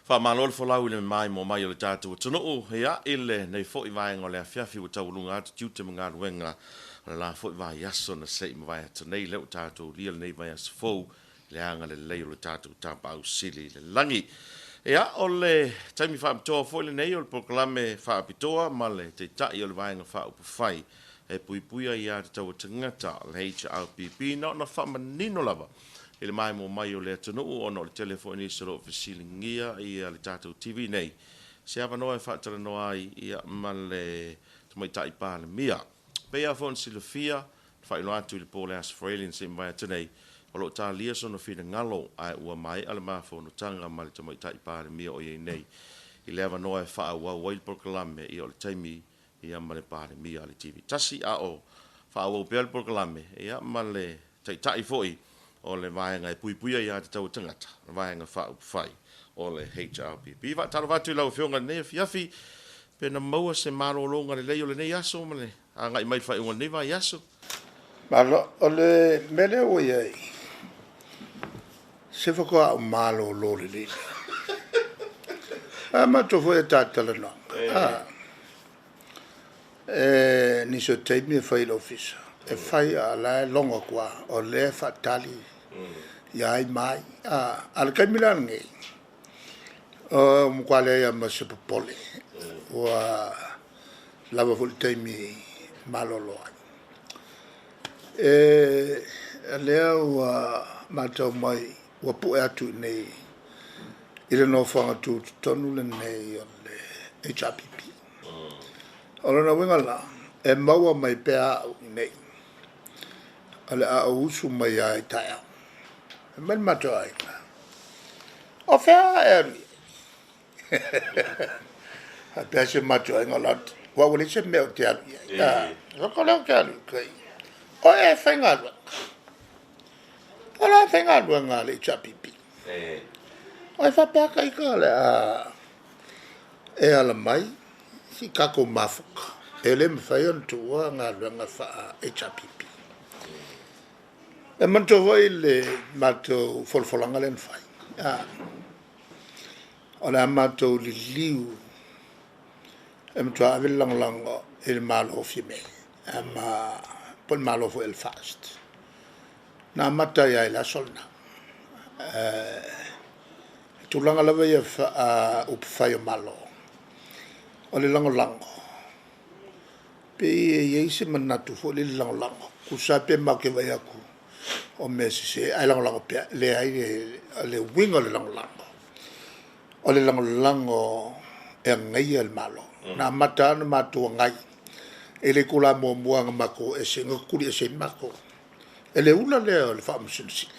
Faamalo le folau i le maimoa mai o le tatou atunuu, ia, i lenei foi vaega o le afiafi ua taualuga atu tiute ma galuega o le la foi vaiaso na se i mavae atu nei, lea ua tatou ulia lenei vaiaso fou i le agalelei o le tatou Tapaau Sili i le lagi. Ia, o le taimi faapitoa foi lenei o le polokalame faapitoa ma le Taitai o le Vaega Faaupufai e Puipuia Aia Tatau a Tagata, le HRPP, na ona faamanino lava i le maimoa mai o le atunuu, ona o le tele foi nisi o lo o fesiligia ia le tatou TV nei, se avanoa e faatalanoa ai ia ma le Tamaitai Palemia. E pei lava foi ona silafia, na faailoa atu i le po o le Aso Faraile na se i mavae atu nei, o lo o talia sona finagalo ae ua maea le ma fonotaga ma le Tamaitai Palemia o i ai nei i le avanoa e faaauau ai le polokalame, ia o le taimi ia ma le Palemia a le TV 1, a o faaauau pea le polokalame ia ma le Taitai foi o le Vaega e Puipuia Aia Tatau a Tagata, le Vaega Faaupufai o le HRPP. Faatalofa atu i lau Afioga i lenei afiafi, pe na maua se malologa lelei o lenei aso ma le agai mai i le faaiuga o lenei vaiaso. Malo, o le mea lea ua i ai, se faatoa ou malolo lelei lea. A matou foi e talatalanoaga, a nisi o taimi e fai i le ofisa, e fai a o la e logo atu lava, o lea e faatali ia ai ma ai. A o le taimi la lenei, ua matua leai lava ma se popole, ua lava foi le taimi e malolo ai. O lea ua matau mai ua pue atu i inei i le nofoaga tutotonu lenei o le HRPP. O lona uiga la, e maua mai pea au i inei, o le a ou usu mai lava i taeao. Fai mai le matou aiga, o fea a e alu i ai? Faapea si o matou aiga, aua ua leai se mea ou te alu i ai. Ou fai atu, o lea ou te alu i tai. O e faigaluega? O la e faigaluega a le HRPP. O e faapea lava ita o le a e ala mai se i tatou mafuta. E le mafai ona tuua galuega faa-HRPP. E manatua foi le matou folafolaga lea na fai, o le a matou liliu e matua ave le lagolago i le Malo o Fiame ma, po o le Malo foi o le FAST. Na amata ai lava i le aso lena. O tulaga lava ia faa-upufai o Malo, o le lagolago, pei e i ai se manatu foi lele lagolago, tusa lava pe matou te vaai atu o mea sese ae lagolago pea. E leai, o le uiga o le lagolago, o le lagolago e agaia le Malo. Na amata lava ona matou agai i le itula muamua na matou o ese, na tutuli ese ai matou e le ula lea o le Faamasino Sili,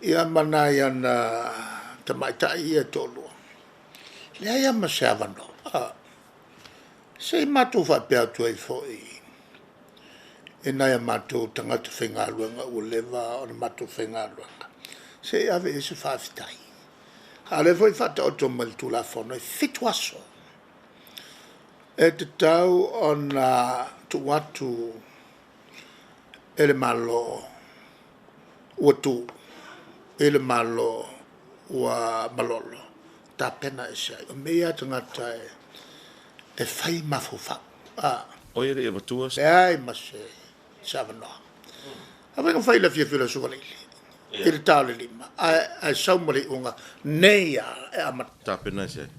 ia ma nai ana tamaitai ia e toalua. E leai lava ma se avanoa, se i matou faapea atu ai foi i nai a matou tagata faigaluega ua leva ona matou faigaluega, se i ave i ai se faafetai. A o lea foi e faataoto mai i le Tulafono, e 7 aso e tatau ona tuu atu e le Malo ua tu i le Malo ua malolo, tapena ese ai. O mea ia a tagata e fai mafaufau. Oi e le i avatua se. Leai ma se avanoa. A foi na fai i le afiafi o le Aso Faraile i le ta o le 5, ae sau ma le iuga nei lava e amata. Tapena ese ai.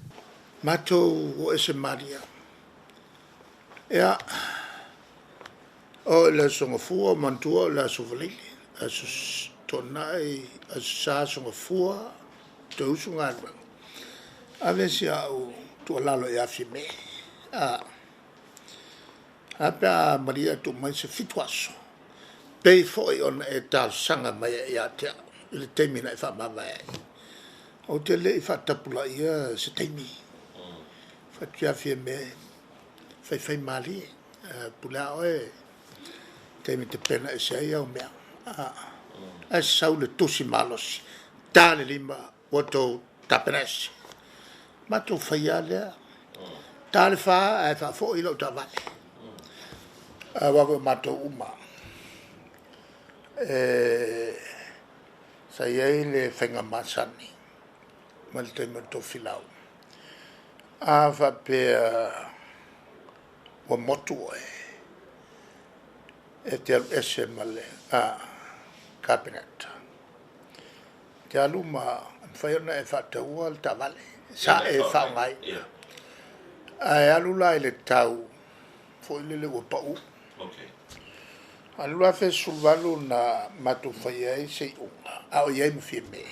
Matou o ese malie. Ia, oo i le Aso Gafua, manatua o le Aso Faraile, Aso Toonai, Aso Sa, Aso Gafua, toe usu galuega. Ave si au tuualalo ia Fiame, a a pe a malie ae tuu mai se 7 aso, pei foi ona e talosaga mai ai ia te au i le taimi na e faamavae ai. Ou te le i faatapulaia se taimi. Fai atu ia Fiame, faifaimalie, pule lava oe i le taimi e tapena ese ai au mea. Ae sau le tusi malosi, ta le 5 ua outou tapena ese. Matou faia lava lea. Ta le 4 ae faafoi lau taavale. Aua foi o matou uma sa i ai le faiga masani. Mai le taimi o le Tofilau. A faapea ua motu oe, e te alu ese ma le Kapeneta. E te alu ma mafai ona e faataua le taavale sa e faaaogaina. Ae alu la i le tau foi lele ua pau. A o le 2018 na matou faia ai se iuga, a o i ai ma Fiame,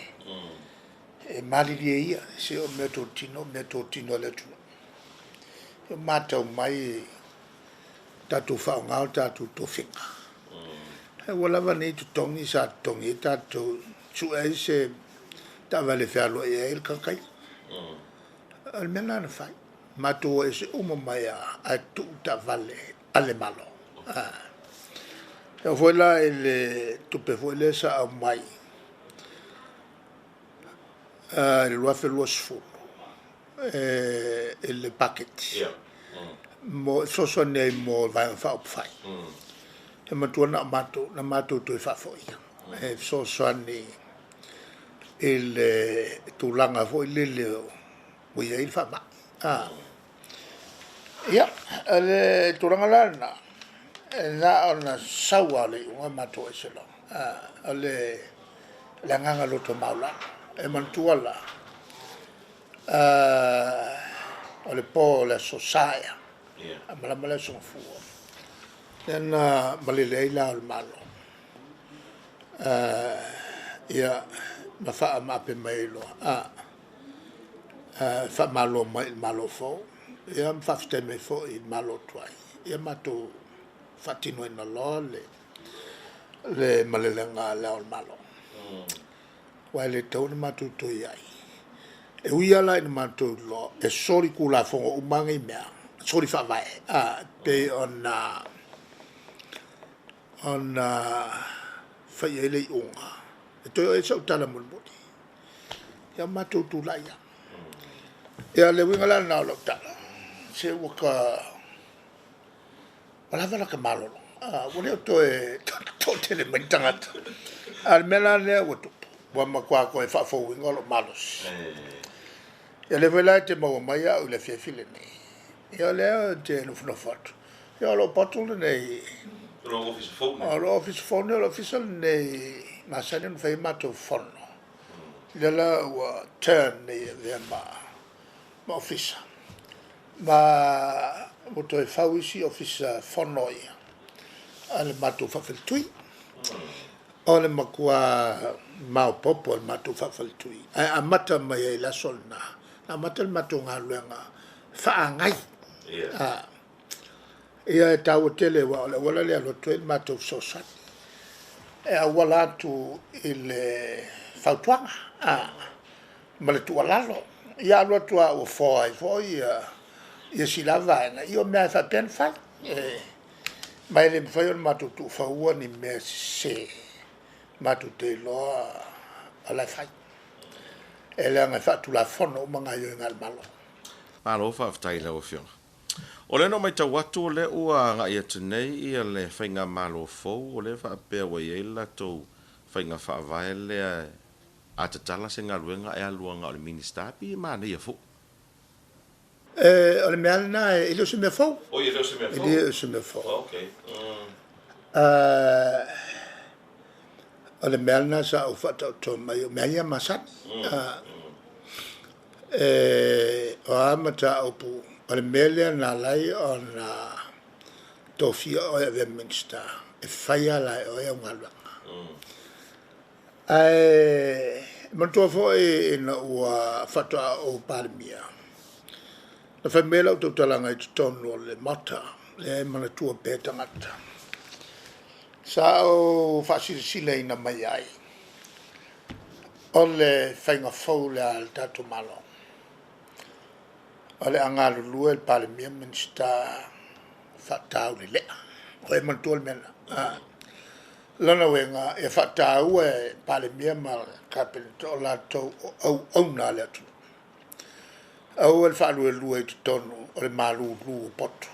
e malilie ia, se o meatotino o meatotino a le atunuu. E matau mai tatou faaaoga o tatou tofiga. Ae ua lava nei totogi sa totogi ai tatou, sue ai se taavale e fealuai ai le tagata ia. O le mea lena na fai. Matou o ese uma mai lava ae tuu taavale a le Malo. E oo foi la i le tupe foi lea sa aumai i le 2020 i le paketi mo e fesoasoani ai mo le Vaega Faaupufai, e manatua na o matou na matou toe faafoia e fesoasoani i le tulaga foi lele ua i ai le faamai. Ia, o le tulaga la lena, e na ona sau lava o le iuga matou o ese loa. O le agaga loto maualalo. E manatua la, o le po o le Aso Sa ea, a malama le Aso Gafua, lea na malele ai Le Ao o le Malo, ia, ma faamaape mai ai loa, faamalo mai i le Malo fou, ia ma faafetai mai foi i le Malo tuai, ia matou faatinoina loa le malelega a Le Ao o le Malo. Aua e le tatau ona matou toe i ai. E ui lava la ina matou iloa e soli tulafono uma lava nei mea, soli faavae, pei ona fai i ai le iuga. E toe oo i ai sau tala mulimuli, ia matou tulai lava. Ia o le uiga la lena o lau tala, se ua ta, ua lava la ta malologa, ua le o toe toatele mai ni tagata. A o le mea la lea ua tupu, ua matua toe faafouina lou malosi. Ia o lea foi la e te maua mai au i le afiafi lenei, ia o lea ou te nofonofo atu, ia o lou potu lenei, o lou ofisa fou lenei, o le ofisa lenei e masani ona fai ai matou fono. Lea la ua turn nei e avea ma ofisa, ma ua toe fau isi ofisa fono ia a le matou faafaletui. O le matua maopoopo o le matou faafaletui, ae amata mai ai i le aso lena, na amata le matou galuega faagai. Ia e taua tele, aua o le auala lea e alu atu ai le matou fesoasoani, e auala atu i le fautuaga ma le tuualalo. Ia alu atu lava ua foa ai foi ia sila vaega, ia o mea lava e faapea ona fai. Ma e le mafai ona matou tuufaua ni mea sese matou te iloa o la e fai. E leaga e faatulafono uma gaoioiga a le Malo. Malo faafetai i lau Afioga. O lea na ou matau atu o lea ua agai atu nei ia le faigamalo fou, o lea e faapea ua i ai le latou faiga faavae lea a tatala se galuega e alu lava na o le Minisita, pei e manaia foi. O le mea lava lena, e le o se mea fou. Oi, e le o se mea fou. E le o se mea fou. O le mea lena sa ou faataoto mai, o mea ia masani. O a mataupu, o le mea lea na ala ai ona tofia oe e avea ma Minisita, e fai lava la e oe au galuega. Ae manatua foi ina ua faatoa ou Palemia, na fai mai lau tautalaga i totonu o le Maota, lea e manatua pea e tagata. Sa ou faasilasilaina mai ai, o le faiga fou lea a le tatou Malo, o le a galulue le Palemia ma Minisita faataulelea. O e manatua le mea lena? Lona uiga, e faataua e Palemia ma le Kapeneta o latou o auauna a le atunuu. Aua le faaluelue i totonu o le malulu o potu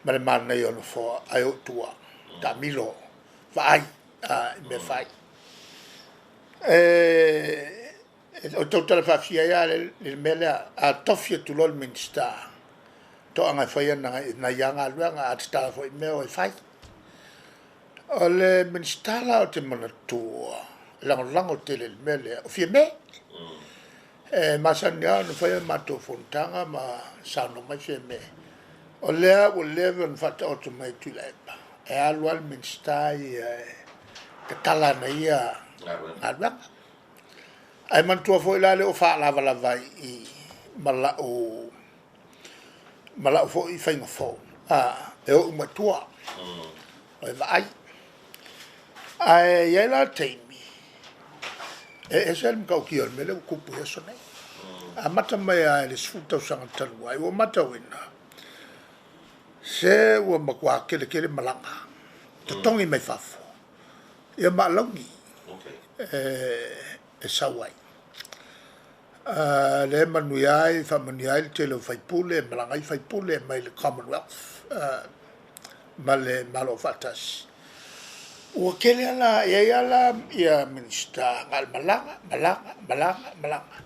ma le manaia o nofoa, ae o i tua, taamilo, vaai i mea fai. O tautala faafia ai lava le mea lea, a tofi atu loa le Minisita, toaga e faia nai a galuega, a tatala foi mea o e fai. O le Minisita la ou te manatua, e lagolago tele i le mea lea, o Fiame. E masani lava ona fai a matou fonotaga ma saunoa mai Fiame, o lea ua leva ona faataoto mai e Tuilaepa, e alu lava le Minisita ia e tatala ana ia galuega. Ae manatua foi la lea ua faalavalava ai i i ma lau foi faiga fou, e o uma i tua, o e vaai. Ae i ai la taimi, e ese le matautia o le mea lea ua tupu i aso nei. Amata mai lava i le 10 tausaga talu ai, ua matauina, se ua matua tele tele malaga, totogi mai fafo, ia ma alauni e sau ai. Lea e manuia ai, faamanuia ai le tele o faipule, malaga ai faipule mai le Commonwealth ma le Malo Faatasi. Ua tele lava la, e i ai lava la ia Minisita na o le malaga, malaga, malaga, malaga.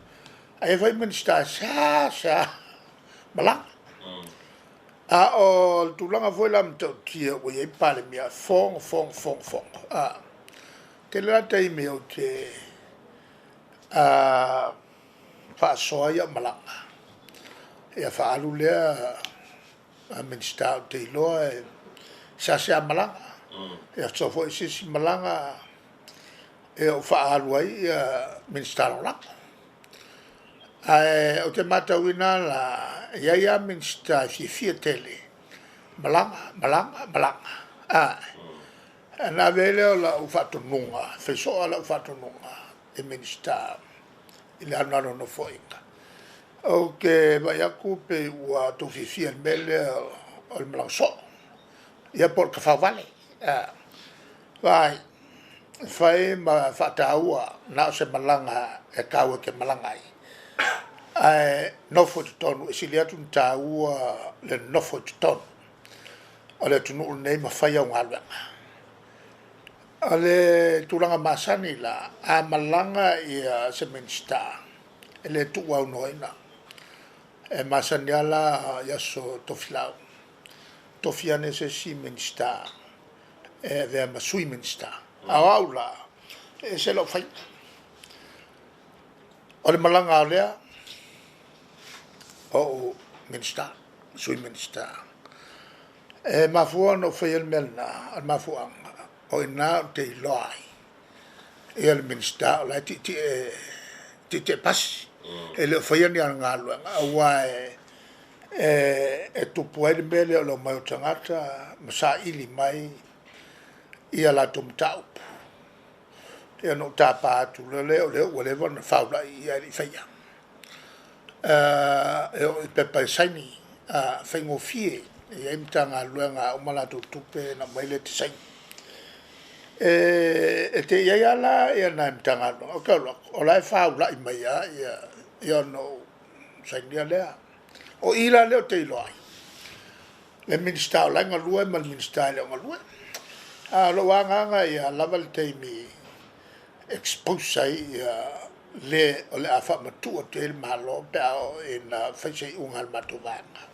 Ae i ai foi Minisita e sea malaga. A o le tulaga foi la matautia ua i ai Palemia, fono, fono, fono, fono. Tele la taimi ou te faasoa ai au malaga, ia faaalu lea a Minisita ou te iloa e seasea malaga. Ia soa foi se isi malaga ia ou faaalu ai ia Minisita Lagolago. Ae ou te matauina la, e i ai lava Minisita e fiafia tele, malaga, malaga, malaga. Ona ave ai lea o lau faatonuga, fai soo lava lau faatonuga i Minisita i le alu alu o Nofoaiga. Ou te vaai atu pei ua outou fiafia i le mea lea o le malaga soo, ia po o le tafaovale. Vaai, e fai ma faataua na o se malaga e taua e te malaga ai, ae nofo i totonu, e sili atu ona taua le nofo i totonu o le atunuu lenei ma fai au galuega. O le tulaga masani la, a malaga ia se Minisita, e le tuuaunoaina. E masani lava la i aso Tofilau, tofi ane se isi Minisita e avea ma sui Minisita. A o au la, e ese lau faiga. O le malaga o lea, o au Minisita, sui Minisita. E mafua ona ou faia le mea lena, o le mafuaaga, o i ina ou te iloa ai ia le Minisita o la e tietie pasi, e le o faia ni ana galuega, aua e tupu ai le mea lea o le omai o tagata ma saili mai ia latou mataupu. Ia ona ou tapa atu loa lea, o lea ua leva ona faulai i i ae le i faia. E oo i pepa e saini, faigofie, e i ai Matagaluega a uma latou tupe ona aumai lea e te saini. E te i ai lava la ia nai Matagaluega, ou te alu atu, o la e faulai mai lava ia ona ou sainia lea. O i la lea ou te iloa ai le Minisita o la e galue ma le Minisita e le o galue. A o lou agaga ia lava le taimi expose ai ia le o le a faamatuu atu i ai le Malo pe a oo ina fai se iuga a le matou vaega.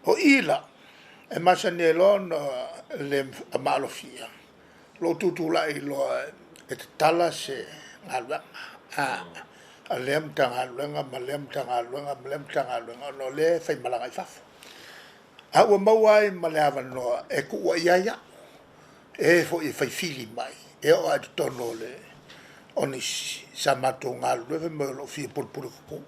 O i la, e masani ai loa ona le maalofia lou tutulai loa e tatala se galuega a lea Matagaluega ma lea Matagaluega ma lea Matagaluega, ona o lea e faimalaga i fafo. A ua maua ai ma le avanoa e tuua i ai au, e foi e fai fili mai, e oo lava i totonu o le nisi sa matou galulue, fai mai o lou fia pulepule tutu,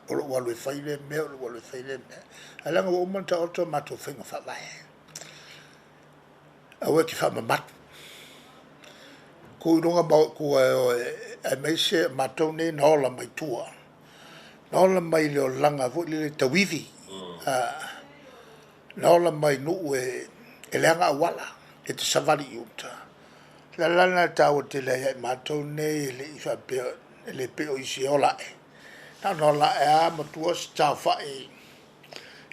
o lou alu e fai lea mea, o lou alu e fai lea mea. Ae leaga ua uma ona taoto a matou faiga faavae. Aua e te faamamalu. Tu i luga ma o i tua e o aemaise o matou nei na ola mai tua. Na ola mai le olaga foi lele tauivi. Na ola mai nuu e leaga auala, e te savali i uta. Le ala lena e taua tele ai ia i matou nei e le i faapea, e le pei o isi e ola ae. Na ona ola ae lava matua se saofai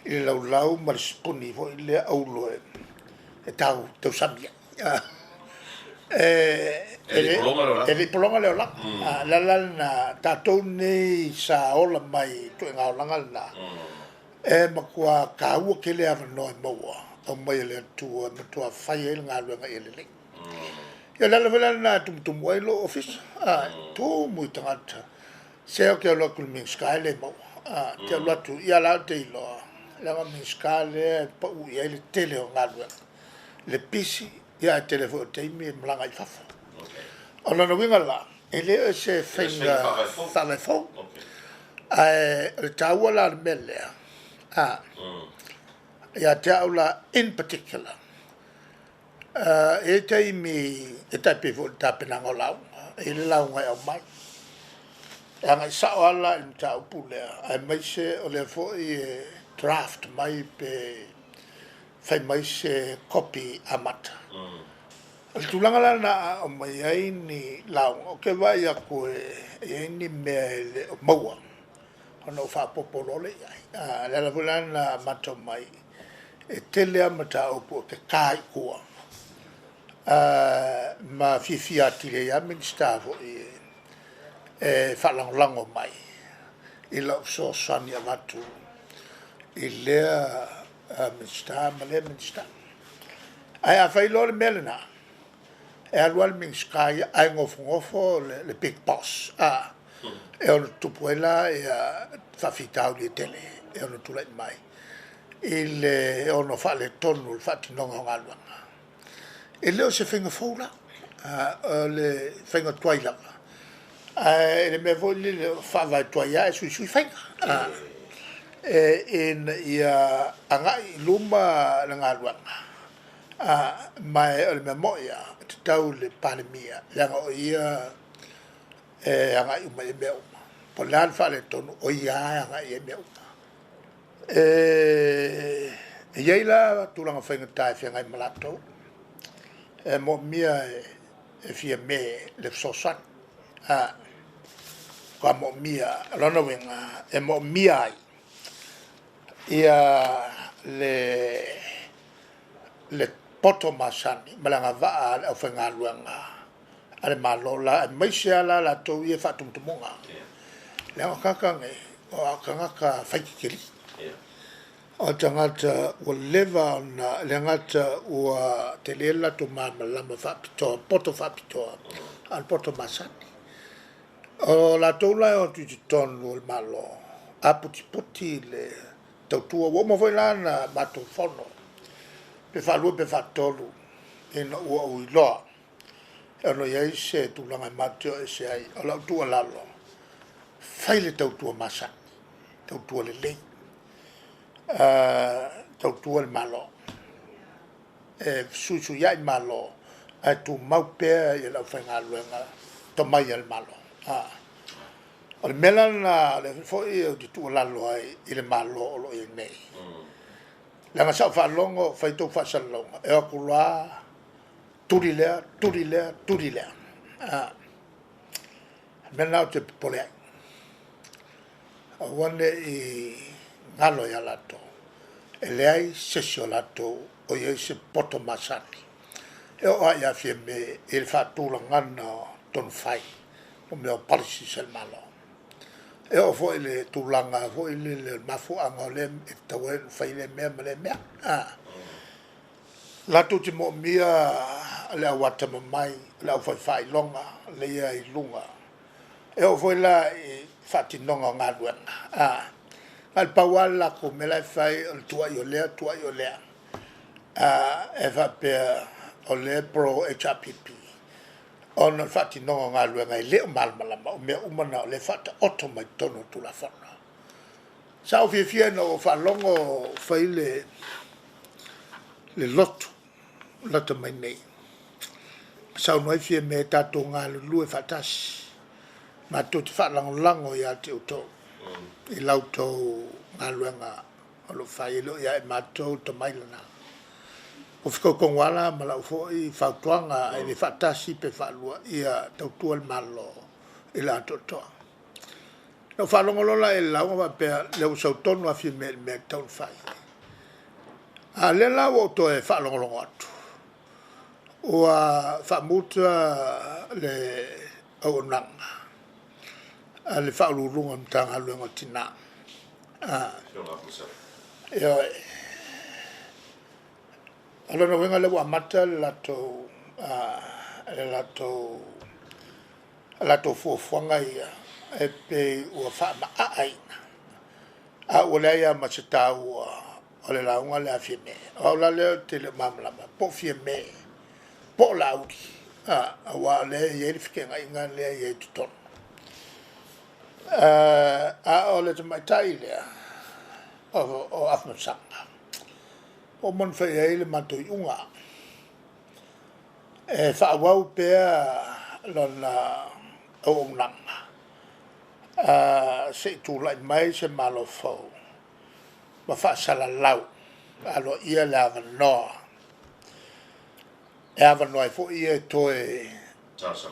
i le laulau ma le sipuni foi lea aulo e tausami ai. E le i pologa le olaga. O le ala lena, tatou nei sa ola mai i ituaiga olaga lena, e matua taua tele avanoa e maua aumai e le Atua e matua fai ai le galuega ia lelei. Ia o le ala foi la lena e tumutumu ai lou ofisa, tumu i tagata. Se ou te alu atu i le Minisita e le maua. Ou te alu atu, ia la ou te iloa, leaga o le Minisita lea e pau i ai le tele o galuega, le pisi, ia ae tele foi o taimi e malaga ai i fafo. O lona uiga la, e le o se faiga faavae fou. Ae o le taua la o le mea lea, ia te au la in particular, e i ai taimi e tai pei foi o le tapenaga o lauga, e i ai le lauga e aumai, e agai sao lava la i le mataupu lea, aemaise o lea foi e draft mai pe fai mai se kopi amata. O le tulaga la lena a aumai ai ni lauga, ou te vaai atu e i ai ni mea e le o maua ona ou faaopoopo loa lea i ai. O le ala foi la lena a matau mai, e tele lava mataupu ou te ta i tua ma fiafia atili ai lava Minisita foi e faalagolago mai i lau fesoasoani e avatu i lea Minisita ma lea Minisita. Ae a fai loa le mea lena, e alu lava le Minisita ia ae nofonofo le big boss, e ono tutupu ai la faafitauli e tele e ono tulai mai i le ono faaletonu o le faatinoga o galuega. E le o se faiga fou la, o le faiga tuai lava, ae le mea foi lele o faavae tuai lava e suisui faiga, ina ia agai i luma le galuega. Ma o le mea moni lava, e tatau i le Palemia, leaga o ia e agai uma i ai mea uma. Po o le a le faaletonu, o ia lava e agai i ai mea uma. E i ai la tulaga faigata e feagai ma latou, e moomia e Fiame le fesoasoani. Matua moomia, o lona uiga, e moomia ai ia le poto masani ma le agavaa a le aufaigaluega a le Malo la, aemaise lava la latou ia e faatumutumuga. Leaga o tagata nei, o tagata faititilii. O tagata ua leva ona, le gata ua tele le latou malamalama faapitoa, poto faapitoa, a o le poto masani. O latou la e o atu i totonu o le Malo, a putiputi le tautua. Ua uma foi la ona matou fono, pe faalua pe faatolu, ina ua ou iloa e ono i ai se tulaga e matou te o ese ai. O lau tuualalo, fai le tautua masani, tautua lelei, tautua le Malo. E fesuisuiai Malo, ae tumau pea le aufaigaluega tomai a le Malo. O le mea la lena, o lea foi ou te tuualalo ai i le Malo o lo o i ai nei. Leaga sa ou faalogo o fai tou faasalalauga, e o atu loa tuli lea, tuli lea, tuli lea. O le mea lena ou te popole ai. Aua ne i galo ia latou, e leai se isi o latou o i ai se poto masani. E oo lava ia Fiame i le faatulagaga o tonu fai, o mea o policies a le Malo. E oo foi i le tulaga foi lele o le mafuaaga o lea e tatau ai ona fai lea mea ma lea mea. Latou te moomia le au atamamai, le au fai faailoga lea i luga. E oo foi la i faatinoga o galuega. Na o le pau lava le latou mea la e fai o le tuuai o lea, tuuai o lea. E faapea o lea e pro HRPP, ona o le faatinoga o galuega e le o malamalama, o mea uma na o lea e faataoto mai totonu o le Tulafono. Sa ou fiafia ina ua ou faalogo fai le lotu lata mai nei, saunoa ai Fiame tatou galulue faatasi, matou te faalagolago ia te outou i la outou galuega o lo o fai, e le o ia i matou le tomai lena. Ua fitoitonu lava la ma lau foi fautuaga, e le faatasi pe faalua, ia tautua le Malo i le atoatoa. Na ou faalogo loa la i le lauga faapea, lea ua sau tonu lava Fiame i le mea e tatau ona fai. A o lea la ua ou toe faalogologo atu, Ua faamuta le auaunaga a le Faauluuluga o le Matagaluega o Tina. Ioe. O lona uiga lea ua amata le latou le latou latou fuafuaga ia e pei ua faamaaaina a ua leai lava ma se taua o le lauga lea a Fiame. O au la lea ou te le o malamalama po o Fiame po o Laauli, aua o lea e i ai le feteenaiga lea e i ai i totonu. A o le tamaitai lea o Afamasaga, ua uma ona fai i ai le matou iuga, e faaauau pea lona auaunaga se i tulai mai se Malo fou ma faasalalau aloaia le avanoa e avanoa ai foi ia e toe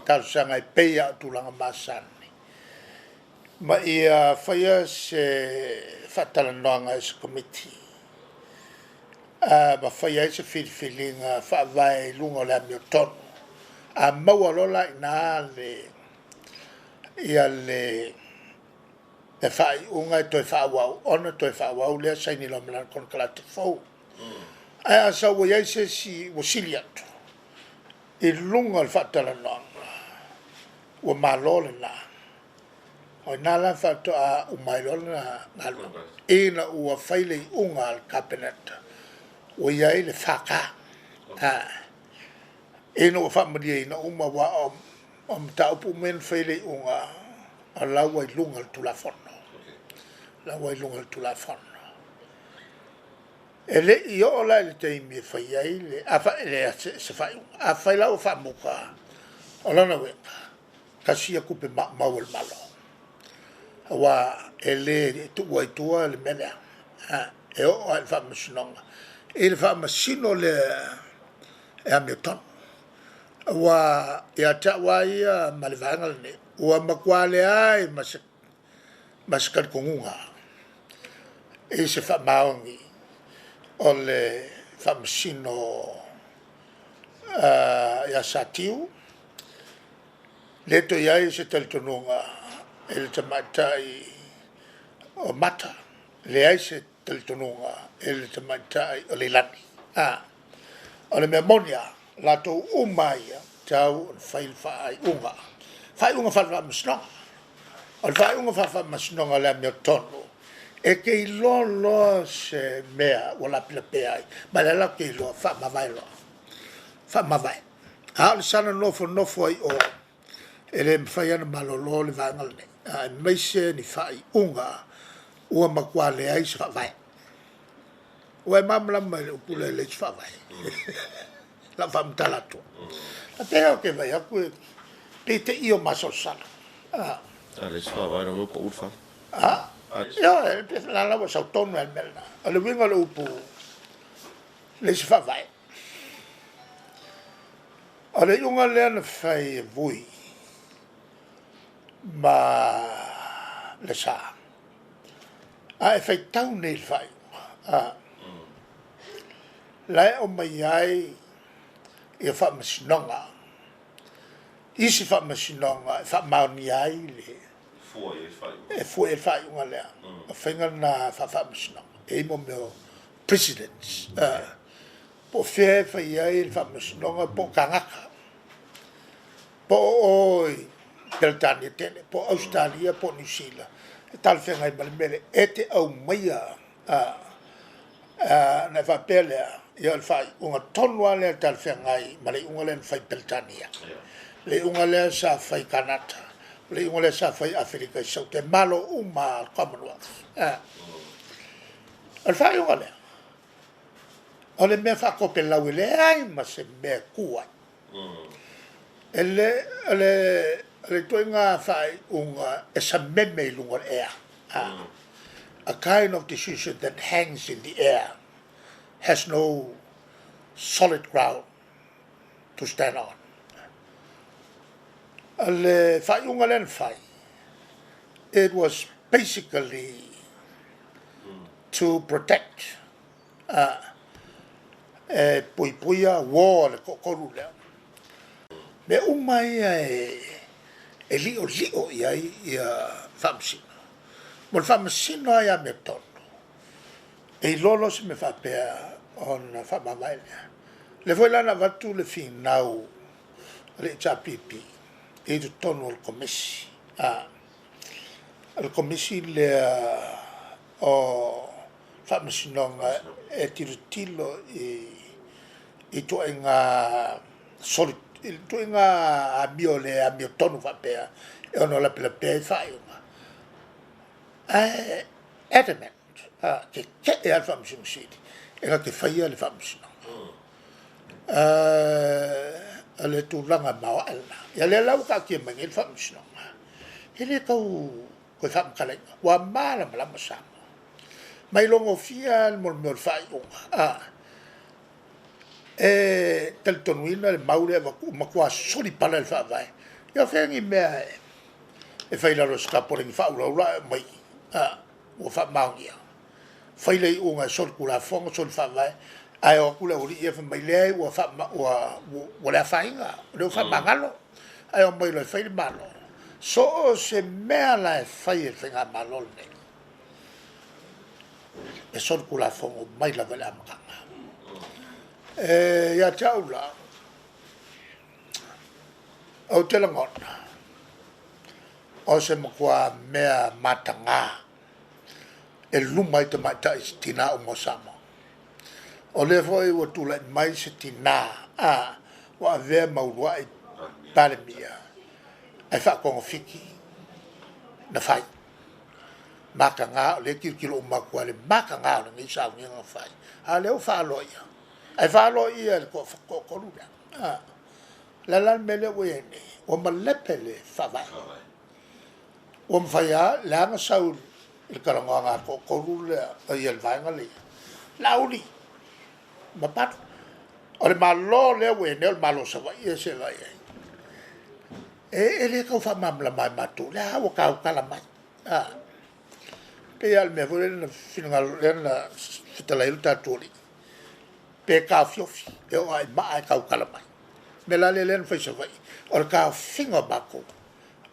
talosaga e pei lava o tulaga masani, ma ia faia se faatalanoaga e se Komiti ma faia ai se filifiliga faavae i luga o le amiotonu. A maua loa la i ina le ia le faaiuga e toe faaauau, ona toe faaauau lea saini loa ma lana konekarate fou. Ae a sau ua i ai se isi ua sili atu i luga o le faatalanoaga, ua malo lena. O i ina la faatoa uma ai loa lana galuega, ina ua fai le iuga a le Kapeneta ua i ai le FK. Ina ua faamalieina uma, aua o mataupu uma ia na fai le iuga, o la ua i luga o le Tulafono. O la ua i luga o le Tulafono. E le i oo la i le taimi e fai ai le, se faaiuga. Afai la ua faamuta, o lona uiga, tasi ia tupe maumau e le Malo, aua e le tuua i tua le mea lea, e oo lava i le faamasinoga, i le faamasino lea e amiotonu. Aua ia te au lava ia ma le vaega lenei, ua matua leai ma se talitonuga i se faamaoni o le faamasino ia Satiu, le toe i ai se talitonuga i le tamaitai o Mata, leai se talitonuga i le tamaitai o Leilani. O le mea moni lava, latou uma ia, e tatau ona fai le faaiuga, faaiuga faale-faamasinoga. O le faaiuga faale-faamasinoga o le amiotonu, e te iloa loa se mea ua lapelapea ai, ma o lea la ou te iloa, faamavae loa, faamavae. A o le saga nofonofo ai i o, e le mafai lava ona malolo le vaega lenei, aemaise ni faaiuga ua matua leai se faavae. Ua e malamalama i le upu lea e leai se faavae? Lau faamatala atu. A pei ou te vaai atu e pei e te io masalosalo. A leai se faavae, lona uiga ua pau le fale. Ioe, la la ua sau tonu lava i le mea lena. O le uiga o le upu, leai se faavae. O le iuga lea na fai e Vui ma Lesa, a e faitau nei i le faaiuga, la e aumai ai ia faamasinoga, isi faamasinoga e faamaonia ai le e fua i ai le faaiuga lea. O faiga na faafaamasinoga, e i ai mo mea o precedents, po o fea e fai ai le faamasinoga po o tagata, po o o i Peretania tele, po o Ausetalia po o Niu Sila, e talafeagai ma le mea lea, e te aumaia ona e faapea lea, ia o le faaiuga tonu lava lea e talafeagai ma le iuga lea na fai i Peretania, le iuga lea sa fai i Kanata, le iuga lea sa fai i Aferika i Saute, Malo uma lava o le Commonwealth. O le faaiuga lea, o le mea faatopelau e leai ma se mea e tu ai. O le ituaiga faaiuga e sameme i luga o le ea. A kind of decision that hangs in the air, has no solid ground to stand on. O le faaiuga lea na fai, it was basically to protect, e puipuia uo a le toatolu lea. Mea uma ia e li'oli'o i ai ia faamasino. Mo le faamasino lava ia amiotonu, e iloa loa se mea faapea ona faamavae lea. O lea foi la na avatu le finau a le HRPP i totonu o le Komisi, o le Komisi lea o Faamasinoga e tilotilo i ituaiga soli, ituaiga amio le amiotonu faapea e ono lapelapea ai faaiuga. Ae adamant, tetee lava le Faamasino Sili e na te faia le faamasinoga. O le tulaga maoae lena. Ia lea la ua taatia mai nei le faamasinoga, e le tau toe faamatalaina, ua malamalama Samoa. Ma ilogofia le mea o le faaiuga, e talitonuina le mau lea e avatu, ua matua soli pala le faavae. Ia o fea ni mea e fai i lalo o se tapoleni faaulaula ae aumai ua faamaonia. Fai le iuga e solitulafono, soli faavae, ae o atu le aualii ia fai mai, leai ua le afaina, o lea ua faamagalo, ae omai loa e fai le Malo. So o se mea la e fai e le faigamalo lenei, e solitulafono mai lava i le amataga. E ia te au la, ou te lagona, o se matua mea mataga e luma ai tamaitai i tinā uma o Samoa. O lea foi ua tulai mai se tinā ua avea ma uluai Palemia ae faatogafiti na fai. Mataga, o lea e tilotilo uma atu lava i le mataga o lenei sauniga na fai, a o lea ua faaaloaia. Ae faaaloaia e le toatolu lea. O le a la le mea lea ua i ai nei? Ua malepe le faavae. Ua mafai lava, leaga na sau i le talanoaga a le toatolu lea, ia le vaega lea, Laauli ma Palu. O le Malo lea ua i ai nei o le Malo o Savaii ia se i vaai i ai. E le tau faamalamalama e matou, o lea ua tautala mai. Pei lava o le mea foi lea na finagalo, lea na fetalai ai lo tatou Alii, pe taofiofi, e oo lava i maa e tautala mai. O le mea la lea na fai i Savaii, o le taofiga o matou,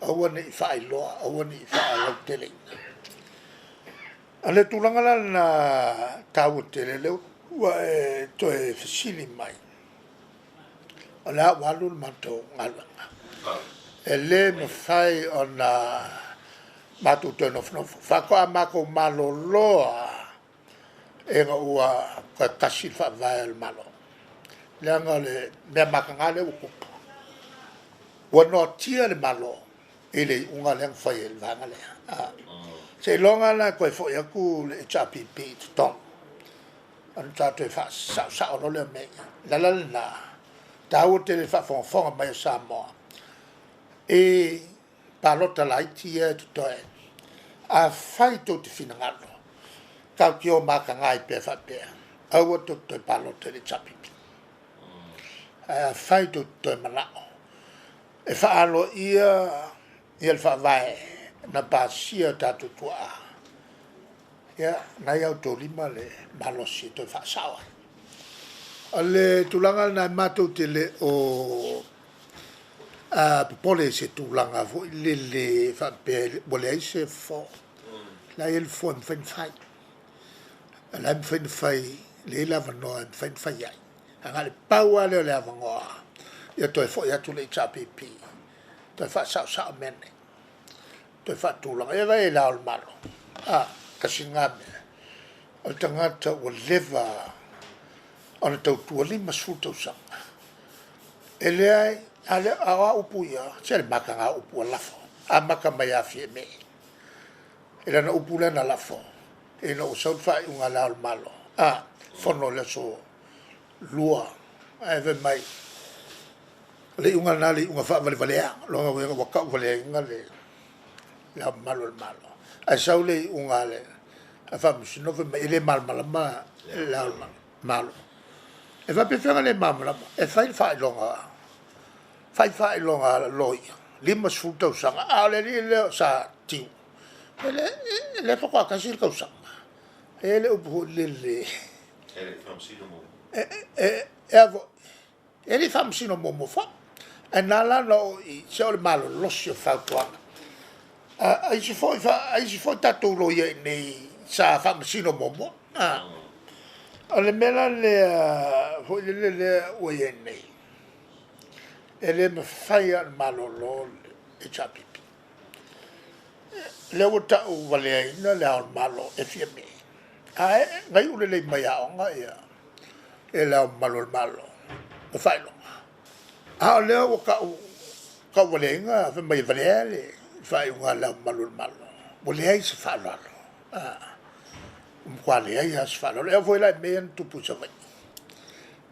aua ne i faailoa, aua ne i faalauteleina. O le tulaga la lena taua tele, lea ua e toe fesili mai, o le a ua alu le matou galuega. E le mafai ona matou toe nofonofo. Faatoa matou malolo lava ina ua toe tasi le faavae o le Malo. Leaga o le mea mataga lea ua tupu, ua noatia le Malo i le iuga lea na fai e le vaega lea. Seiloga la e toe foi atu le HRPP i totonu, ona tatou faasaosao loa lea o mea ia. O le ala lena, taua tele le faafogafoga mai a Samoa i palota laiti ia e totoe. Afai tou te finagalo, tatou te o mataga ai pea faapea, aua tou te toe palota i le HRPP. Ae afai tou te toe manao e faaloaia ia le faavae na pasia o tatou tuaa, ia, na ia outou lima le malosi e toe faasao ai. O le tulaga lena e matou te le o popole i se tulaga foi lele faapea ua leai se fofo. La e i ai le fofo e mafai ona fai. La e mafai ona fai, le i le avanoa e mafai ona fai ai. Ae na o le pau lava lea o le avanoa, ia toe foi atu le HRPP, toe faasaosao mea nei, toe faatulaga. Ia vaai i le Ao o le Malo, tasi lena mea, o le tagata ua leva ona tautua 50 tausaga. E leai, a o a upu ia, se le mataga o upu ua lafo, amata mai ia Fiame. I lana upu lea na lafo, ina ua sau le faaiuga a le Ao o le Malo, fono i le aso 2, ae fai mai, o le iuga lena, le iuga faavalevalea, lona uiga ua tauvaleaina le Ao Mamalu o le Malo. Ae sau le iuga a le Faamasino, fai mai, e le malamalama le Ao o le Malo. E faapefea le malamalama, e fai le faailoga, fai faailoga loia, 50 tausaga, a o le alii lea o Sa Tiu, e le faatoa tasi le tausaga. E le upu foi lele, e le faamasino muamua foi. Ae na ala ona oo i i, se o le malolosi o fautuaga. A isi foi, a isi foi tatou loia i inei sa faamasino muamua. O le mea la lea foi lele lea ua i ai nei, e le mafai lava ona malolo le HRPP. Lea ua tauvaleaina le Ao o le Malo e Fiame, ae na iu lelei mai aoga ia Le Ao Mamalu o le Malo ma faailoga. A o lea ua tauvaleaina, fai mai e valea le faaiuga a Le Ao Mamalu o le Malo. Ua leai se faaaloalo, ua matua leai lava se faaaloalo. E oo foi la i mea ia na tutupu i Savaii,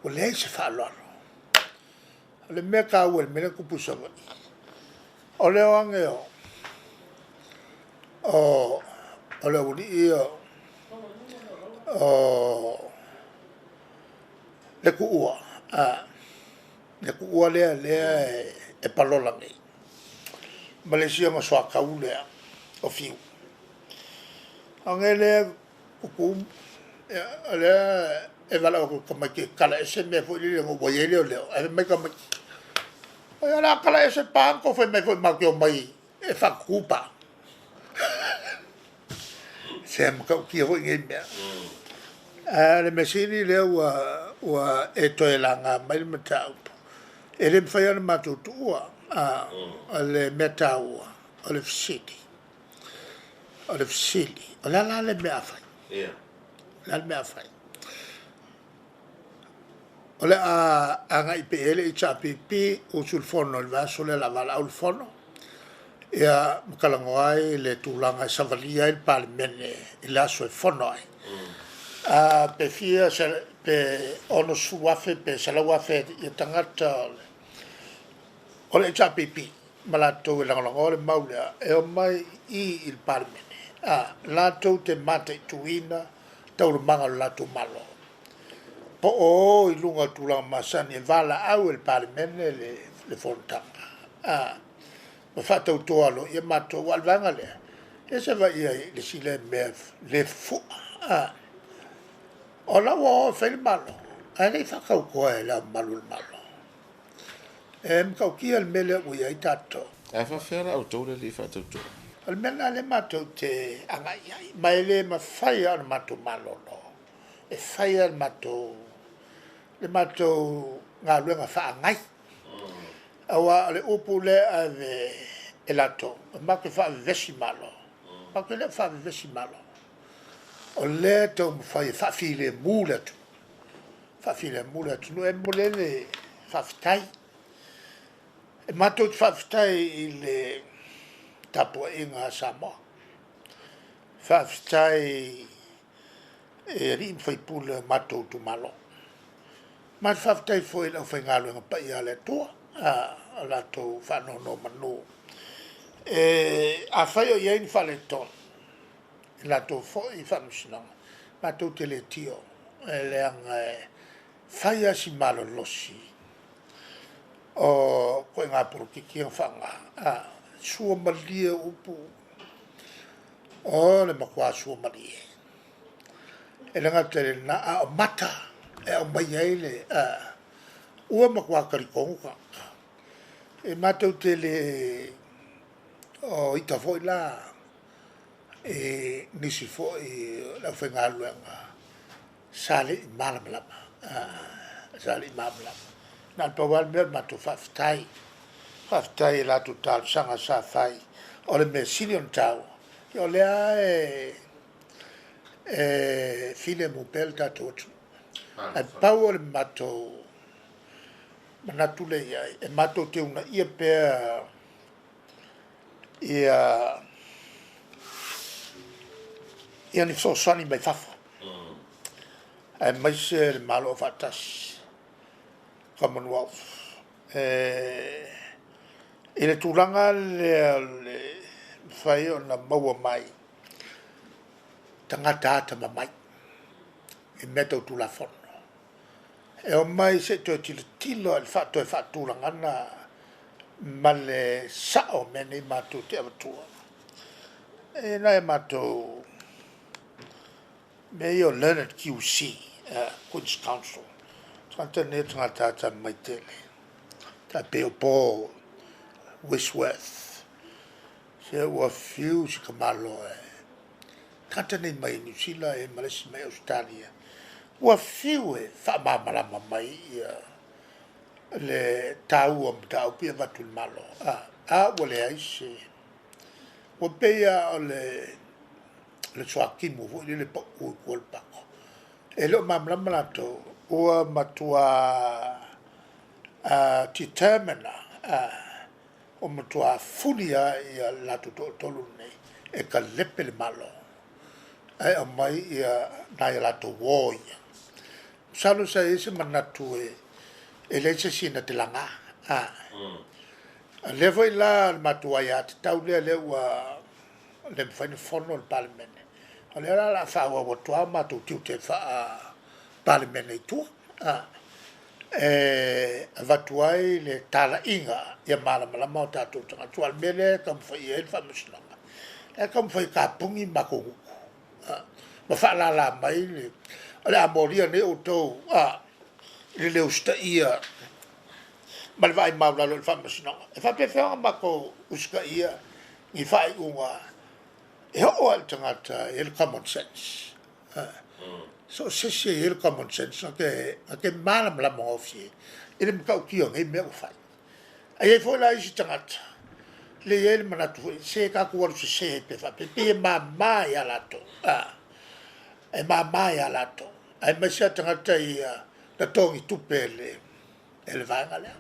ua leai se faaaloalo. O le mea taua i le mea lea na tupu i Savaii, o le o ane o le aualii ia o le Tuua, le Tuua lea e palola nei, ma le isi ona soatau lea o Fiu. O lea e tutu, o lea e valaau atu i tamaiti e tala ese mea foi lele ina ua i ai leoleo, ae fai mai tamaiti, oi o le a tala ese pa na tou fai mai foi matou te omai e faatutu pa. Se matautia foi nei mea. Ae o le mea sili lea ua e toe laga mai le mataupu, e le mafai lava ona matou tuua. O le mea taua, o le fesili, o le fesili, o le a la le mea a fai? O le a le mea a fai? O le a agai pea i ai le HRPP, usu i le fono i le vaiaso lea o le a valaau le fono, ia ma talanoa ai le tulaga e savalia ai le Palemene i le aso e fono ai. Pe fia, pe 60,000 pe 100,000 tagata o le HRPP ma latou e lagolagoa le mau lea, e omai i i le Palemene, latou te mataituina taualumaga o le latou Malo. Po o o i luga o tulaga masani e valaau e le Palemene le fonotaga, ma faatauto aloaia matou. Aua o le vaega lea, ia se i vaai i le isi lea mea le fufu'a. O la ua o e fai le Malo, ae le i faatautoa e Le Ao Mamalu o le Malo. E matautia le mea lea ua i ai tatou. Ae faapefea la outou le alii faatautoa? O le mea lena lea matou te agai i ai, ma e le mafai lava ona matou malolo, e fai lava le matou galuega faagai. Aua o le upu lea e ave e latou, matou te faavevesi Malo, matou te le o faavevesi Malo. O lea e taumafai e faafilemu le atunuu, faafilemu le atunuu. E momoli ai le faafetai. E matou te faafetai i le tapuaiga a Samoa, faafetai i alii ma faipule o matou itumalo. Matou te faafetai foi i le aufaigaluega paia a le Atua, o latou faanonomanu. Afai o i ai ni faaletonu i latou foi faamasinoga, matou te le tio, leaga e fai lava si malolosi o ituaiga polokiki ia na faaaoga. Sua malie upu, o le matua sua malie. E le gata i lena, a o mata e aumai ai le, ua matua talitonu tagata. E matou te le o ita foi la i nisi foi o le aufaigaluega sa le i malamalama, sa le i malamalama. Na o le pau lava le mea o le matou faafetai, faafetai i latou talosaga sa fai. O le mea sili ona taua, o lea e filemu pea le tatou atunuu. Ae pau o le matou manatu lea i ai, e matou te uunaia pea ia ni fesoasoani mai fafo, aemaise le Malo Aufaatasi, Commonwealth, i le tulaga lea o le mafai ona maua mai tagata atamamai i mea tau Tulafono, e omai se i toe tilotilo i le toe faatulagaga ma le sao o mea nei matou te avatua. E nai a matou mea ia o Learned QC, Queen's Counsel, tagata nei o tagata atamamai tele. Tai pei o Paul Wisworth. Se ua fiu si ka Malo e tagata nei mai Niu Sila e ma le isi mai Ausetalia, ua fiu e faamalamalama mai ia le taua o mataupu ia avatu i le Malo, a ua leai se, ua pei lava o le suakimu foi lele pauu i tua o le pako. E le o malamalama latou, ua matua determine lava, ua matua fuli lava le latou toatolu lenei e kalepe le Malo ae aumai ia nai a latou uo ia. Masalo sa i ai se manatu e leai se isi na te laga. A lea foi la o le matou aiatatau lea, lea ua le mafai ona fono le Palemene, o lea la o le a faaauau atu lava o matou tiute faa-Palemene i tua, e avatu ai le talaiga ia malamalama o tatou tagata. Aua o le mea lea e taumafai i ai le Faamasinoga, e taumafai e tapuni matou gutu ma faalala mai le, o le a molia nei outou i le le usitaia ma le vaai maualalo i le Faamasinoga. E faapefea ona matou usitaia ni faaiuga e oo lava i le tagata e i ai le common sense. So o se isi e i ai le common sense na te malamalama gofie i le matautia o nei mea ua fai. Ae i ai foi la isi tagata le i ai le manatu foi se tatou alu sese pe faapea, pei e mama ia latou, e mama ia latou, aemaise a tagata ia na togi tupe e le vaega lea.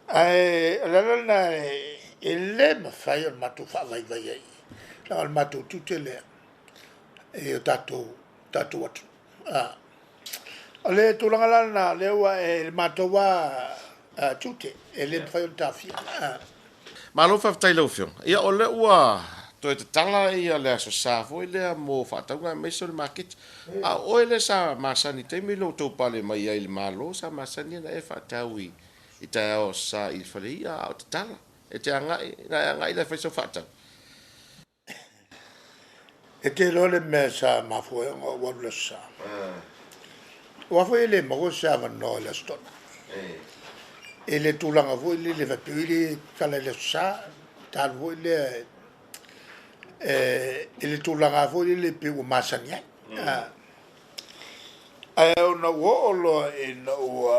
Ae o le ala lena e le mafai ona matou faavaivai ai, leaga o le matou tiute lea i o tatou atunuu. O le tulaga la lena, lea ua e le matou a tiute e le mafai ona taofia. Malo faafetai i lau Afioga. Ia o lea ua toe tatala ia le Aso Sa foi lea mo faatauga aemaise o le maketi. A o oe lea sa masani i taimi lea ua outou pale mai ai i le Malo, sa masani ona e faatau i taeao Aso Sa i le faleia a o tatala. E te agai, na e agai la e fai sau faatau. E te iloa le mea sa mafua ai ona ou alu i le Aso Sa. Aua foi e le maua se avanoa i le Aso Toonai. I le tulaga foi lele faapea oi le tatala i le Aso Sa, talu foi lea i le tulaga foi lele pei ua masani ai. Ae ona ua oo loa ina ua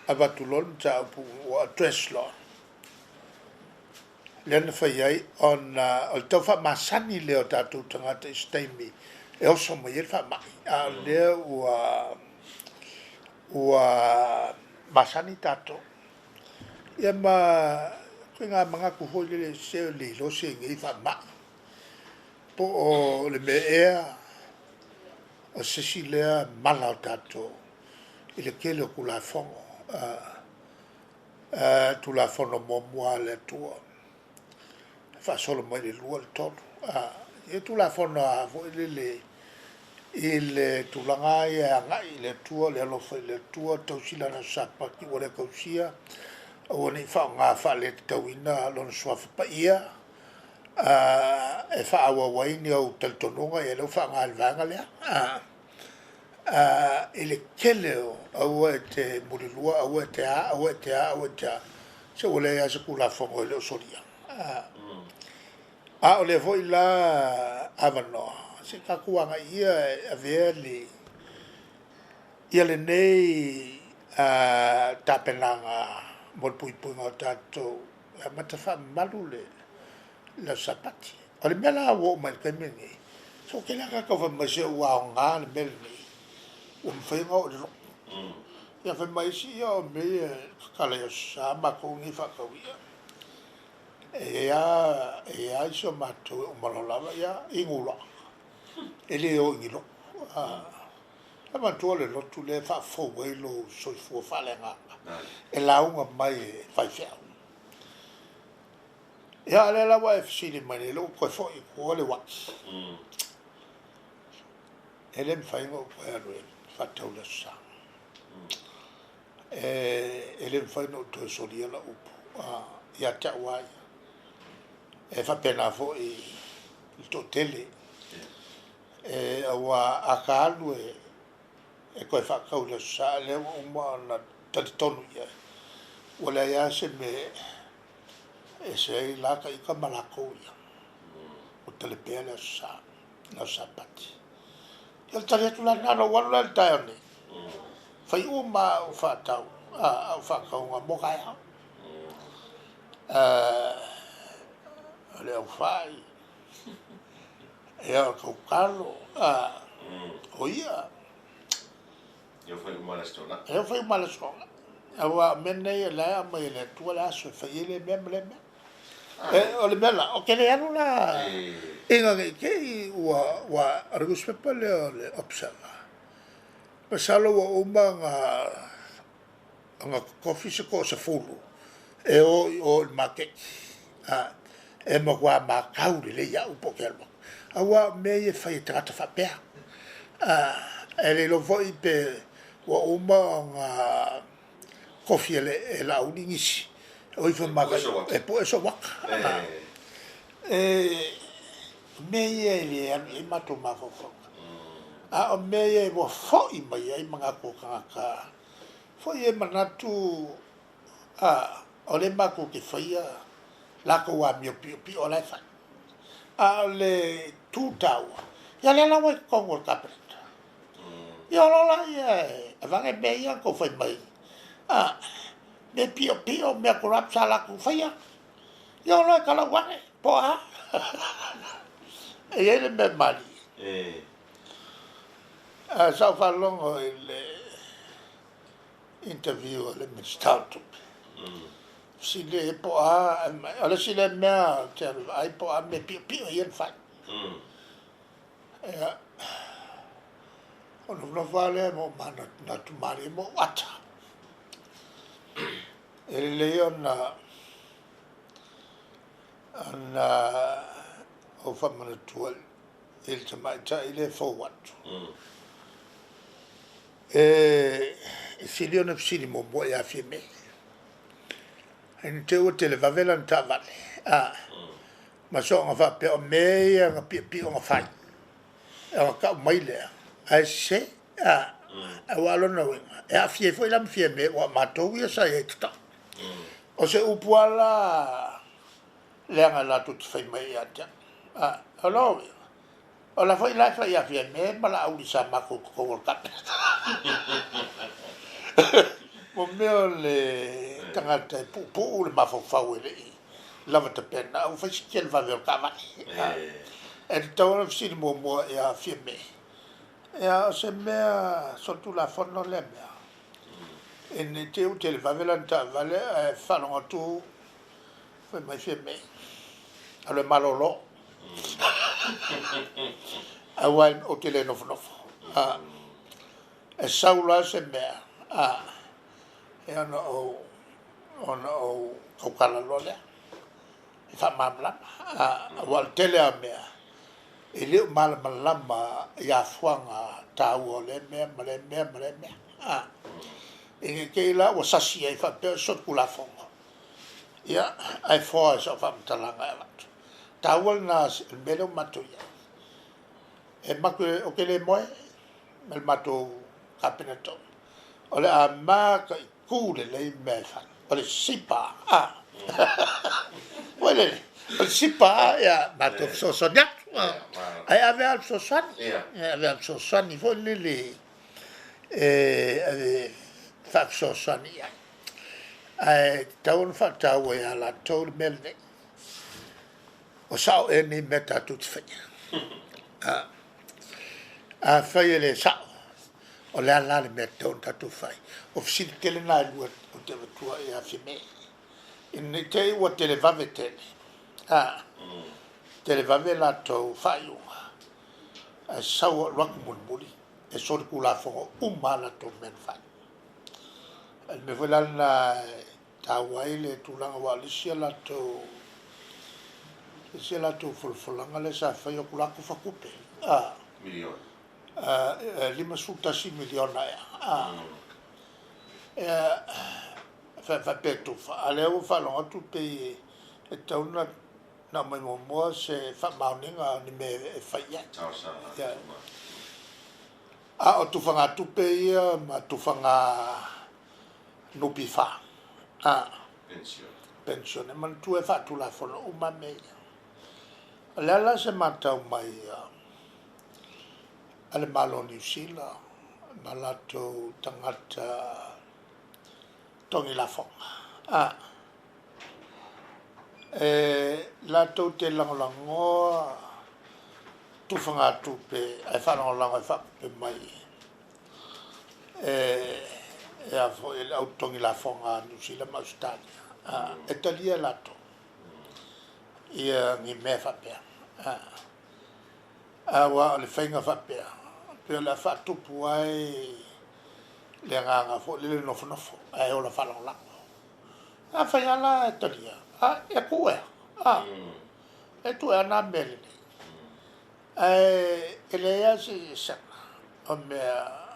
avatu loa le mataupu ua address loa, lea na fai ai ona o le tau faamasani lea o tatou tagata i se taimi e oso mai ai le faamai, a o lea ua masani tatou. Ia ma koe ngā manatu foi lele se le iloa se nei faamai, po o le mea ea o se isi lea mala o tatou i le tele o Tulafono, Tulafono muamua a le Atua, faasolo mai le 2 le 3. E Tulafono a foi lele i le tulaga ia e agai i le Atua, le alofa i le Atua, tausi lana Sapati ua le tausia, aua ne i faaaoga faaletatauina lona suafa paia, e faaauau ai ni au talitonuga, ia lea ua faaaoga e le vaega lea. I le tele o aua e te mulilua, aua e te a, aua e te a, aua e te a, se ua leai lava se Tulafono e le o solia. A o lea foi la avanoa, se tatou agai ia e avea le ia lenei tapenaga mo le puipuiga o tatou e amata faamamalu le Aso Sapati. O le mea la ua oo mai i le taimi lenei, so tele lava tagata ua fai mai se ua aoga le mea lenei, ua mafai ona oo i le lotu. Ia fai mai isi ia o mea ia e tatala i Aso Sa matou nei faatau ia. E i ai si o matou e uma loa lava ia inu loa. E le o i ni lotu. E manatua le lotu lea e faafou ai lou soifua faaleagaga, e lauga mai e faifeau. Ia lea la ua e fesili mai nei, lea ua toe foi i tua le uai. E le mafai ona ou toe alu e faatau i le Aso Sa. E le mafai ona ou toe solia lau upu ia te au lava ia. E faapena foi i le toatele. Aua a ta alu e toe faatau i le Aso Sa, lea ua uma ona talitonu i ai. Ua leai lava se mea e ese ai la ka ika ma lakou ia. Ua talepea le Aso Sa, le Aso Sapati. Ia o le tali atu la lena, na ou alu la i le taeao nei, fai uma lava au faatau, au faatauga mo taeao. O le aufai, ia o le tautalo, o i'a. E oo foi uma le Aso Toonai. E oo foi uma le Aso Toonai. Aua o mea nei o la e aumai e le Atua le aso e fai ai lea mea ma lea mea. E, o le mea la, ou te le alu la ina ne i te i ua, ua, o le newspaper lea o le Observer, masalo ua uma ona, ona totofi se toasefulu e o i o i le maketi, a, e matua matau lelei au po ou te alu atu. Aua o mea ia e fai e tagata faapea. A, e le iloa foi pe ua uma ona tofi e Laauli nisi o ifo e pue sou ata. E, o mea ia e le alu i ai matou mafaufauga. A o mea ia ua foi mai ai manatu o tagata, foi e manatu, a, o lea matou te faia latou amio piopio o la e fai. A o le tu taua, ia lea la ua i totonu o le Kapeneta. Ia o lo la ia e avane mea ia na tou fai mai, a, mea piopio, mea corrupt sa latou faia. Ia o lo e talau ane, po o a. E i ai le mea malie. A sa ou faalogo i le interview a le Minisita o Tupe. Fesili ai po o a, o le isi lea mea ou te alu e vaai po o a mea piopio ia na fai. Ia, ona nofonofo lava lea ma ou manatunatu malie ma ou ata. E lelei ona ona ou faamanatua i le tamaitai lea e fou atu. E sili ona fesili muamua ia Fiame. Ina te i ua televave lana taavale, a, ma soona faapea o mea ia na piopio na fai, ona tau mai lea, ae sese, a, aua o lona uiga, e aafia ai foi la ma Fiame, aua o matou ia sa i ai i totonu. O se upu lava la leaga latou te fai mai ia te au. A, o lona uiga, O la foi la e fai ia Fiame ma Laauli sa matou i totonu o le Kapeneta. Mo mea o le tagata e puupuu le mafaufau e le i lava tapena, a ua fai si televave o le taavale. E tatau ona fesili muamua ia Fiame, ia o se mea solitulafono lea mea, ina ne i te i ua televave lana taavale ae faalogo atu fai mai Fiame, alu e malolo. Aua ou te le nofonofo. E sau loa se mea, e ona ou, ona ou tautala loa lea, e faamalamalama. Aua o le tele lava o mea, e le o malamalama i afuaga taua o lea mea ma lea mea ma lea mea. Ina ne i te i la ua sasi ai faapea o se solitulafono, ia, ae foa i sau faamatalaga e avatu. Taua lena o le mea lea ua matou i ai. E matou, ou te le moe ma le matou Kapeneta uma. O le a mataitu lelei mea e fai. O le sipa, a. Foi lele, o le sipa, ia, matou fesoasoani atu. Ae ave lava le fesoasoani. E ave lava le fesoasoani foi lele e ave faafesoasoani i ai. Ae tatau ona faataua ia latou le mea lenei. O sao ea nei mea tatou te faia? Afai e le sao, o le a la le mea e tatau ona tatou fai? O fesili tele na e lua ou te avatua ia Fiame. Ina ne i te i ua televave tele, televave latou faaiuga, ae sau alu atu mulimuli e solitulafono uma a latou mea na fai. O le mea foi la lena e taua ai le tulaga aua o le isi a latou le isi a latou folafolaga lea sa fai o atu la tufa tupe a Miliona. $51 miliona ea a faapea e tufa a lea ua faalogo atu pei e tatau ona aumai muamua se faamaoniga o ni mea e fai i ai. Talosaga. A o tufagatupe ia ma tufaga NPF. A. Penisione. Manatua e faatulafono uma mea ia. O le a la se matau mai a le Malo o Niu Sila ma latou tagata togi lafoga? A. E latou te lagolagoa tufagatupe ae faalagolago e faapupe mai e a foi le au totogi lafoga a Niu Sila ma Ausetalia. E talia e latou ia ni mea faapea. Aua o le faiga faapea, pei o le a faatupu ai le agaga foi lele nofonofo ae ola faalagolago. Afai lava la e talia, a e tuu ea, a e tuu ea na mea lelei. Ae e leai lava se eseesega o mea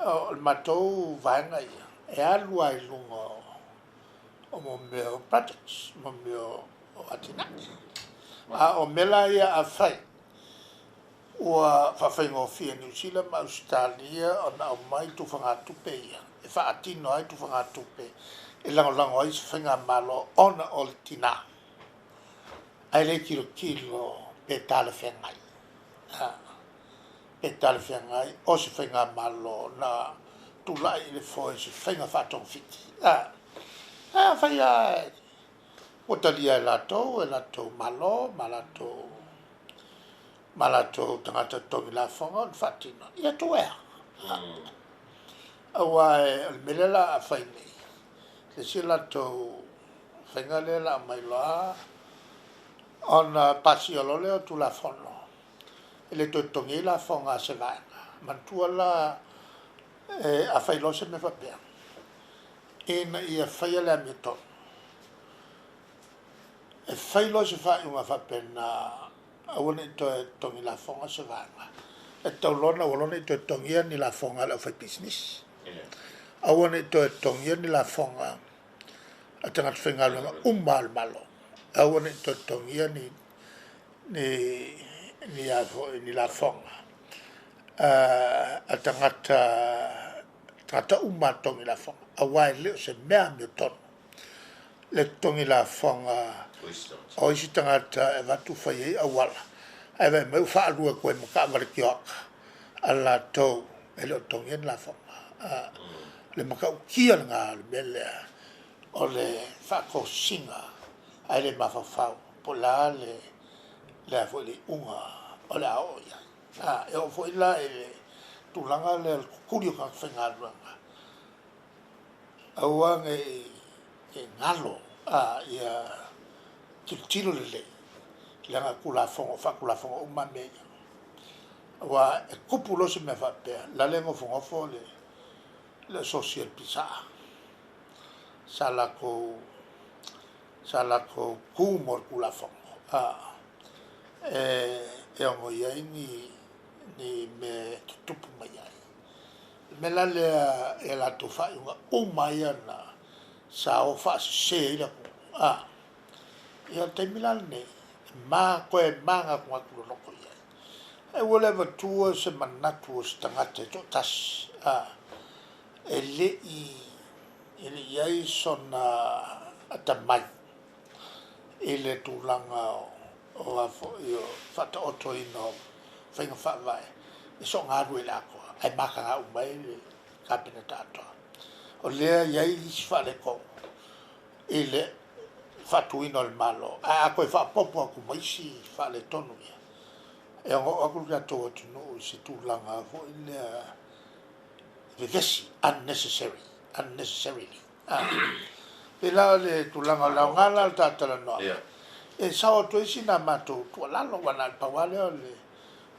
o le matou vaega ia, e alu lava i luga o mea o projects, mo mea o atinae. A o mea la ia afai ua faafaigofie e Niu Sila ma Ausetalia ona aumai tufagatupe ia e faatino ai tufagatupe e lagolago ai se faigamalo ona o le tina, ae le tilotilo pe talafeagai, pe talafeagai o se faigamalo na tulai i le foe se faiga faatogafiti. Afai lava ua talia e latou, e latou malo ma latou tagata totogi lafoga ona faatino, ia tuu ea. Aua o le mea lea la a fai nei, le isi latou faiga lea la aumai loa ona pasia loa lea o Tulafono e le toe totogi ai lafoga a se vaega. Manatua la afai loa se mea faapea, ina ia faia le amiotonu, e fai loa se faaiuga faapena, aua ne i toe totogi lafoga se vaega, e tatau loa ona aua loa ne i toe totogia ni lafoga a le aufaipisinisi, aua ne i toe totogia ni lafoga a tagata faigaluega uma a le Malo, aua ne i toe totogia ni lafoga a tagata uma a totogi lafoga, aua e le o se mea amiotonu le totogi lafoga o isi tagata e avatu fai ai auala, ae vaai mai ua faalua atu ai ma taavale tioata a latou e le o totogia ni lafoga. Le matautia lena o le mea lea o le faatosina ae le mafaufau po o le a le foi le iuga o le a oo i ai. E oo foi la i le tulaga lea o le tutuli o tagata faigaluega, aua ne i galo ia tilotilo lelei leaga Tulafono faatulafono uma mea ia. Aua e tupu loa se mea faapea, la le nofonofo le asosi a le pisaa sa latou tu mo le Tulafono e ono i ai ni mea tutupu mai ai. Le mea la lea e latou faaiuga uma ia na sa o faasese ai le atunuu. Ia o le taimi la lenei, toe manatunatu loloto i ai. E ua le avatua se manatu o se tagata e toatasi, e le i ai sona atamai i le tulaga o a foi o faataotoina o faiga faavae e soona alu ai le atoa, ae mataga uma ai le Kapeneta atoa. O lea e i ai isi faaletonu i le faatuina o le Malo, ae a toe faaopoopo atu ma isi faaletonu ia, e ono oo atu le tatou atunuu i se tulaga foi lea vevesi, unnecessarily. Pei la o le tulaga o le aoga la o le talatalanoaga, e sao atu ai sina matou tuualalo, aua na o le pau lava lea o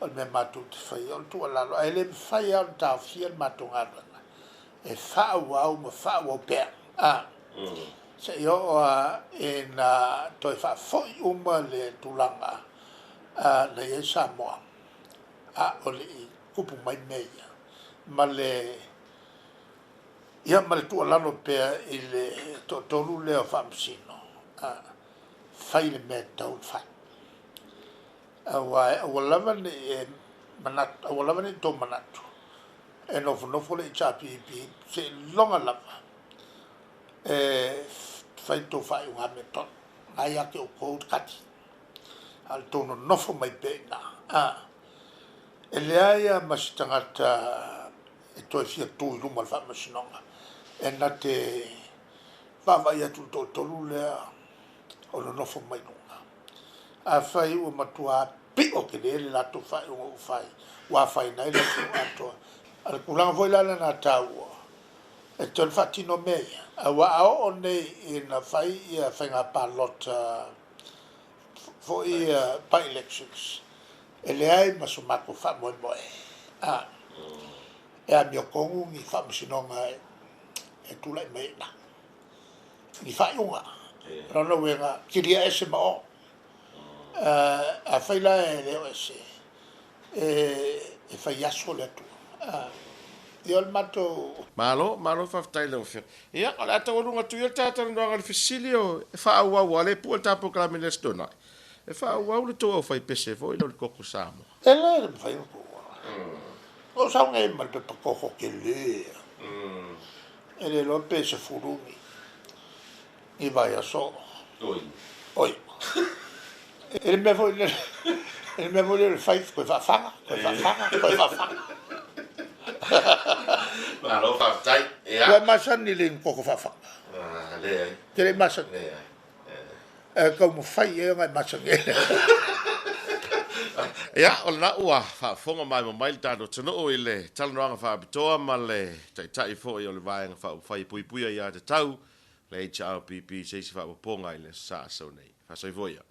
le mea matou te faia o le tuualalo, ae le mafai lava ona taofia le matou galuega e faaauau ma faaauau pea. Seia oo lava ina toe faafoi uma le tulaga na i ai Samoa, a o le i tupu mai mea ia. Ma le tuualalo pea i le toatolu lea o Faamasino, fai le mea e tatau ona fai. Aua aua lava ne i tou manatu e nofonofo le HRPP seiloga lava E fai le tou faaiuga amiotonu, na ia te outou le kati, a o le tou nonofo mai pea i ina. A, e leai lava ma se tagata e toe fia tu i luma o le faamasinoga e na te vaavaai atu i le toatolu lea o nonofo mai luga. Afai ua matua pio tele le latou faaiuga ua fai, ua afaina ai le atunuu atoa. A o le tulaga foi la lea na taua, e tatau ona faatino mea ia, aua a oo nei ina fai ia faiga palota foi ia by-elections, e leai ma so matou faamoemoe a e amiotonu ni faamasinoga e tulai mai ai i ina, ni faaiuga. O lona uiga, kilia ese ma o. Afai la e le o ese, e fai aso le Atua. Ia o le matou. Malo, malo faafetai i lau Afioga. Ia, o le a taualuga atu ia le ta talanoaga i le fesili o e faaauau a le pue le ta polokalame i le Aso Toonai, e faaauau le tou aufaipese foi lea o le Koko Samoa. E le mafai ona tuua. Na ou sau nei ma le pepa koko tele lava. E le iloa pe 10 ni ni vaiaso. Oi. Oi. E le mea foi lele, e le mea foi lele fai toe faafaga, toe faafaga, toe faafaga. Malo faafetai. Ia. Ua e masani i le inu koko faafaga? Ah, leai. Te le i masani? Leai. E taumafai i ai ona e masani ai. Ia, o lena ua faafofoga maimoa mai le tatou atunuu i le talanoaga faapitoa ma le Taitai foi o le Vaega Faaupufai e Puipuia Aiatatau, le HRPP, se isi faaopoopoga i le Aso Sa a sau nei. Faasoifua ia.